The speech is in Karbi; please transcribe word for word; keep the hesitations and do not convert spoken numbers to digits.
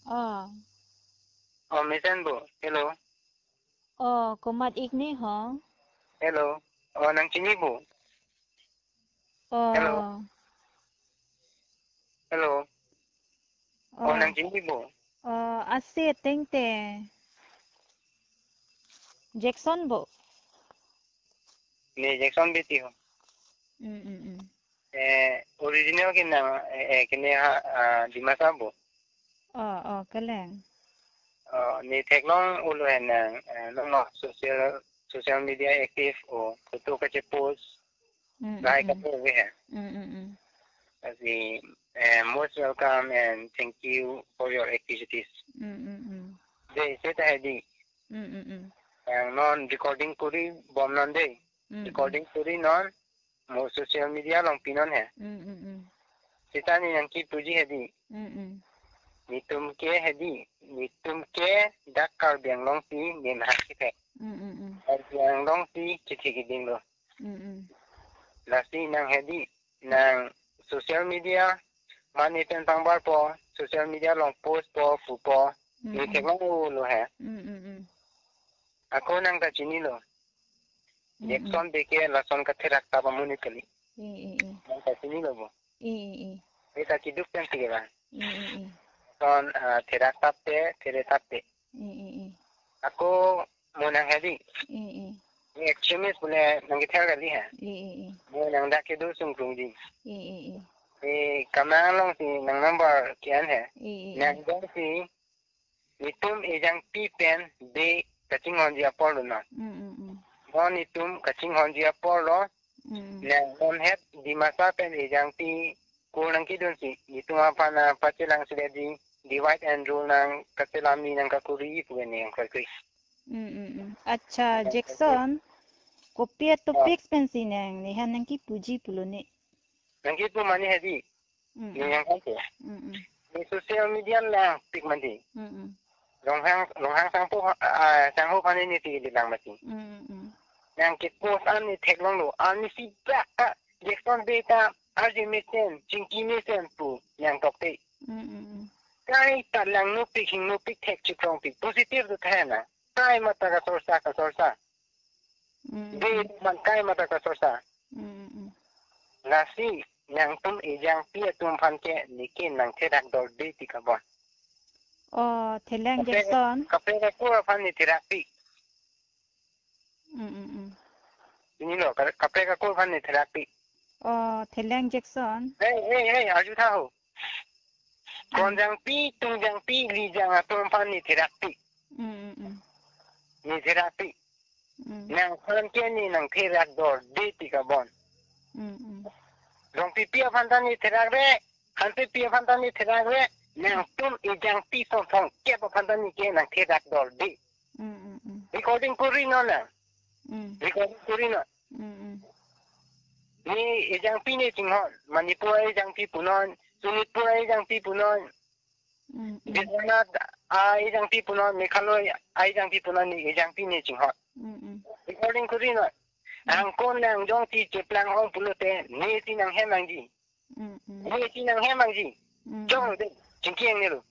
Oh. Oh, mesen bo. Hello. Oh, komat ik ne ho? Hello. Oh, nang chini bo? Oh. Hello. Hello. Oh, oh, nang chini bo? Oh, ase tengte. Jackson bo? Ne Jackson Bey ti ho. Mm, mm, mm. Eh, original ke nang, eh, eh, kene ha, ah, Dimasa bo. Oh, oh, kelang. Oh, ne theklong ulo he nang, eh, nang no social, social media active o, photo kache post, mm, mm, lahai mm, kapo ve he. Mm, mm, mm. Lasi, eh, most welcome and thank you for your activities. Mm, mm, mm. Dei, seta hedi. Mm, mm, mm. Nang non recording kuri bom non dei. Mm, mm. Recording kuri non mo social media along pinon he. Mm, mm, mm. Seta ne nangkipuji hedi. Mm, mm. Netum ke hedi. Netum ke dak Karbi Anglong si ne mahak kithek. Mm, mm, mm. Karbi Anglong si kithi kiding lo. Mm, mm. Lasi nang hedi. Nang social media, mane pen pangbar po, social media along post po, pu po, mm, ne, mm, theklong ulo he. Mm, mm, mm. Ako nang ta chinilo. Mm, mm. Jackson Bey ke lason katherak tap amonit kali. I, i, i. Nang ta chinilo bo. I, i, i. Beta kiduk pen sige ba. I, i, i. Lason, ah, therak tap te, there tap te. I, i, i. Ako mo nang hedi. I, i. Ni extremist pule nang kithar kali ha. I, i, i. Mo nang dak kedo sung krung di. I, i, i. E, kamang along si nang number ke-en he. I, i, i. Nang dong si netum ejangpi pen Bey kachinghonji apor lo non. Mm, mm, mm. Mo netum kachinghonji apor lo. Mm. Nang non het Dimasa pen ejangpi kur nang kidun si, netum aphan, ah, pachelang sile di, divide and rule nang kachelam ni nang kakuri pu ne nang kakuri. Mm, mm, mm. Acha, nang Jackson, kakuri. Kopi a topic, ah, pensi nang, ne han nangkipuji pulo ne. Nangkipu mane hedi. Mm, ne, mm, nang kan po. Mm, mm. Ne social media langpik mane. Mm, mm. Ronghang, Ronghang Sangpo, ah, Sangho aphan ne ti di lang mati. Mm, mm, mm. Nang ke post an ne theklong lo, an ne si bak ka, Jackson Bey ta arje mesen, chingki mesen pu nang tokte. Mm, mm, mm. Kaita langnopik, hingnopik, thek chikrongpik, positive do thena. Kaimata kasorsa, kasorsa. Mm, mm. Bey man kaimata kasorsa. Mm, mm, mm. Lasi, nangtum ejangpi atum aphan ke neke nang therak dorde ti kabon. Oh, thelang kaprek, Jackson. Kaprek akur aphan ne therakpi. Mm, mm, mm. Chinilo, ka-, kaprek akur aphan ne therakpi. Oh, thelang Jackson. Hey, hey, hey, arju tha ho. Mm. Kronjangpi, tungjangpi, lijang atum aphan ne therakpi. Mm, mm, mm. Ne therakpi. Mm. Nangphan ke ne nang therak dorde ti kabon. Mm, mm. Rongpipi aphan ta ne therak re, Hansepi aphan ta ne therak re, nangtum ejangpi song song kep aphan ta neke nang therak dorde. Mm, mm, mm. Recording kuri non na. Mm. Recording kuri non. Mm, mm. Ne ejangpi ne chinghon, Manipur ejangpi punon, Sonitpur ejangpi punon, mm, mm, Biswanath ejangpi punon, Meghalaya ejangpi punon, ne ejangpi ne chinghon. Mm, mm. Recording kuri non. Mm. Angkon nang jongsi cheplang ong pulote, ne si nanghem nangji. Mm, mm. Ne si nanghem nangji. Mm, mm. Jong de, chingki ang ne lo.